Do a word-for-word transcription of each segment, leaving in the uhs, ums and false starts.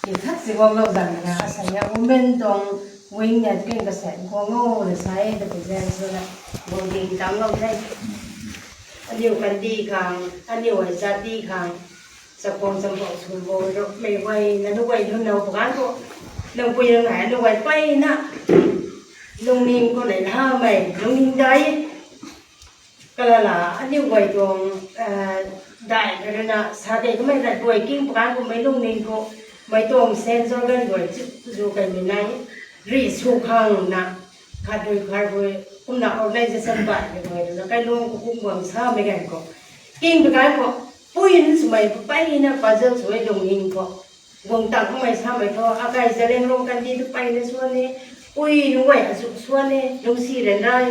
Khat si guanglou zan na, asai ya women tuang wing na ken kasen khwang o na sa e, ta pu zan swna, guang ding tang lou the. Aniu kandi khang, aniu ai jati khang, chakhwang champou sw bo ro, mei guay, nanu guay lun nau pakan khou, nang pui nang nai, aniu guay peyna, lungning khou nei lamei, lungning dai, kalala, aniu guay tuang, eh, dai, karuna, sa tei kamei lat guay king pakan khou mei lungning khou, mei tuang sense organ guay chu, zu kai mi nai, ri sw khang na, khat rui khat rui, kumna organization bai mei guay rui na, kai lung khou kum guang samei ganv khou. King pakan khou, pui nunc swmei peyna puzzle sw e lungning khou. Guang tang kamei samei thu, akai Zeliangrong kandi tu peyna swan e, pui nunc guay azu swan e, lungsi ran rai,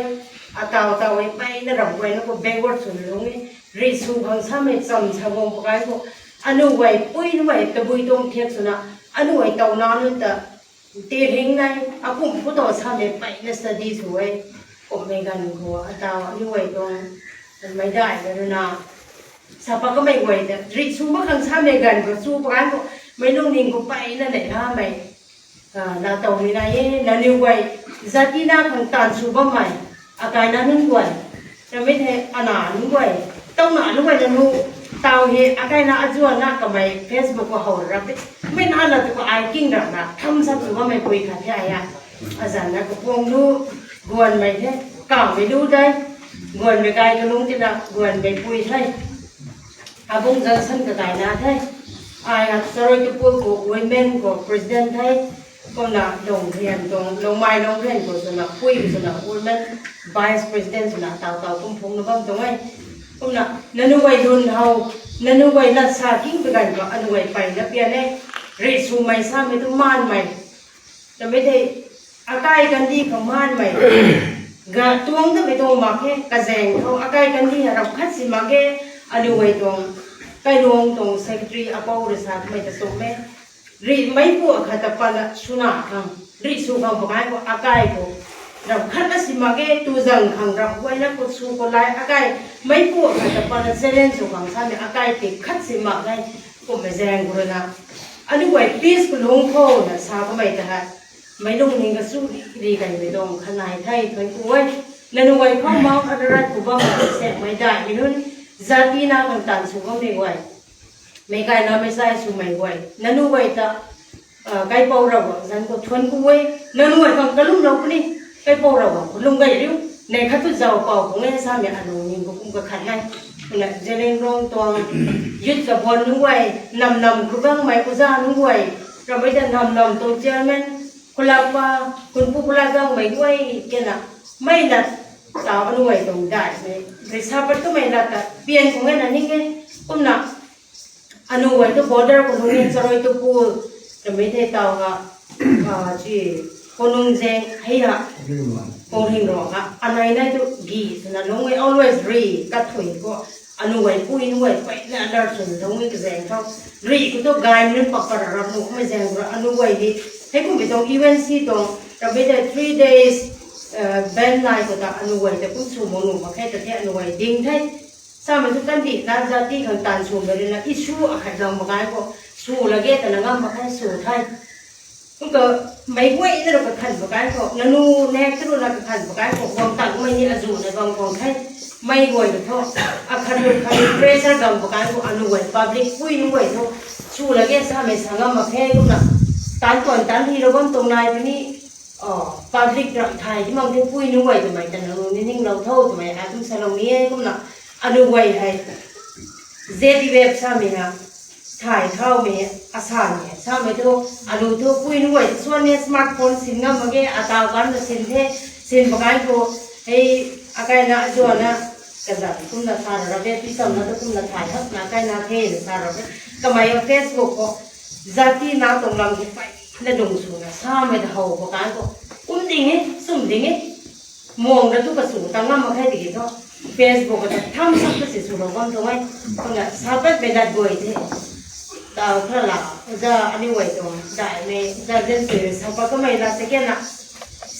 ataw taw e peyna ram guayna khou backward swna lung e, ri sw khang samei cham sa guang pakan khou, aniu guay pui nunc guay tabui tuang thiak swna, aniu guay taw na nunc ta, ti ring nai, akum khou tu samei peyna study sw e, kummei ganv khou, ataw aniu guay tuang, mei dai karuna, sa pa kamei guay ta, ri sw mak khang samei ganv khou, sw pakan khou, mei lungning khou peyna nei lamei, ah, na taw mi nai e, naniu guay, jati na khang taan sw bammei, akai na nunc guay, ramei the, ana nunc guay, taw na nunc guay nanu, taw he, akai na azuan na kamei Facebook khou how rap e, mei na la tu khou ai king rap na, thumbs up sw bammei pui khat the ai a, azan na kapuang lu, guanmei the, kawmei lu dai, guanmei kai kalung tina, guanmei pui the. Abung Johnson kakai na the. Ai a Charoi Tupul khou women khou president the. Kumna Longrian tuang, Longmai Longrian khou swna, pui swna, women vice president swna, taw taw kum phungna bam tuang e. Kumna, nanu guay lun how, nanu guay lat sa king pakan khou, aniu guay peyna pian e. Ri swmei samei tu maanmei. Tamei thei, akai kandi khou maanmei. Ga tuang tamei tuang mak khe, kazaeng khou, akai kandi rap khat si mak khe, aniu guay tuang, kailuang tuang secretary apou rui sa kamei ta tum e. Ri meipu akhat ta patna swna khang, ri sw khang pakai khou, akai khou, rap khat na si mak khe, tu zang khang rap guayna khou sw khou lai, akai, meipu akhat ta patna challenge sw khang samei, akai ti khat si mak khe, kummei zaeng khou rui na. Aniu guay peace kalung khou na sa kamei ta hei. Mei lungning kachu ri kaimei tuang khanai the, thuan ku e. Nanu guay khou Mount Ararat khou bam sekmei daihmei nunc, jati na khang taan sw bammei guay, meic kai namei sai swmei guay, nanu guay ta, ah, kaipouc Ravguangc zanc khou thuan ku e. Nanu guay khang kalumlou puni, kaipouc Ravguangc khou lung gay riu, neih khat tu zauc pou khang e samei alungning khou kum kakhat nai. Kumna Zeliangrong tuang youth kabuan nunc guay, nam nam khou gangmei uza nunc guay, ramei ta nam nam tuang chairman, khulakpa, khunpu khulak gangmei guay kena, mei lat, taw anu guay tuang daihmei, rui sa pat kamei lat ta pian khang e na ning e. Kumna, anu guay tu border khou lung e, Charoi Tupul, kamei the taw ha, ah, chi, Khonung Zeng, hei ha, Khonung Ringrong ha, anei nai tu gi swna lung e, always ri kathui khou, anu guay pui, nu guay pui na alert swna lung e kazaeng khou, ri khou tu gaymei nunc pakpar rap nuh kummei zaeng khou, anu guay ni, hei kummei tuang U N C tuang, ramei ta three days, eh, ban nai khou ta anu guay ta kum sw mak nuh mak khe ta the anu guay ding the. Samei tu kandih na jati khang taan swmei rui na issue akhat gang mak kai khou, sw lage twna ngam mak khe sw the. Kumna meic guayna rui kakhan mak kai khou, nanu nek tu rui na kakhan mak kai khou, guang tangmei ni azuh na guang guang the. Meic guay tu thu, akhat rui khat rui pressure gang mak kai khou, anu guay public pui nunc guay thu, sw lage samei sa ngam mak khe kumna, taan tuan taan hi lou bam tuang nai puni, public ramh thay ti mak the pui nunc guay twmei ta nanu ni ninglou tho twmei ai kum salou ni e kumna, anu guay hei Z D F samei ha, thay thaumei, asamei, samei thu, anu thu pui nunc guay swan e smartphone sin ngam mak ge, ataw kan ta sin the, sin mak kai khou, hei, akaina azuana, kazanc kumna sa ra ra be, pi samna tu kumna thay hakna akaina the na sa ra be, kamei a Facebook khou, jati na tuang lam khou peyna lung swna samei ta how mak kai khou, kum ding e, sum ding e, muang ra tu kasw ta ngam mak khe tiki thu, Facebook khou ta thumbs up ta si swlou bam tuang e, kumna sa patmei lat guay the. Taw kha la, uza aniu guay tuang daihmei, uza Zensui rui sa pat kamei lat ta kena,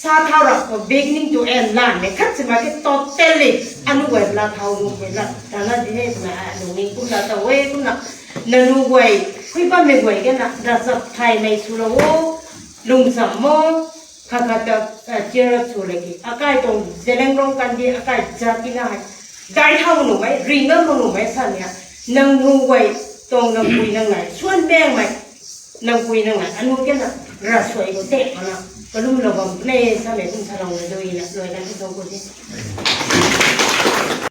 sa thau rap khou beginning to end lanmei khat si mak khe totally, anu guay la thau nuhmei lat ta na di he twna, alungning kumna taw e kumna, nanu guay, Pui bammei guay kena ravchap thaymei swlou o, lungcham mo, khat khat ta cheer up sw laki. Akai tuang Zeliangrong kandi akai jat tina hei dai thau nuhmei, ringam nuhmei sa nia, nang nu guay tuang nang pui nang nai, suan bengmei, nang pui nang nai, anu kena ravsuai khou tei mana, kalumlou bam pune samei kum salou na dui na, luai kan thu tho ku di.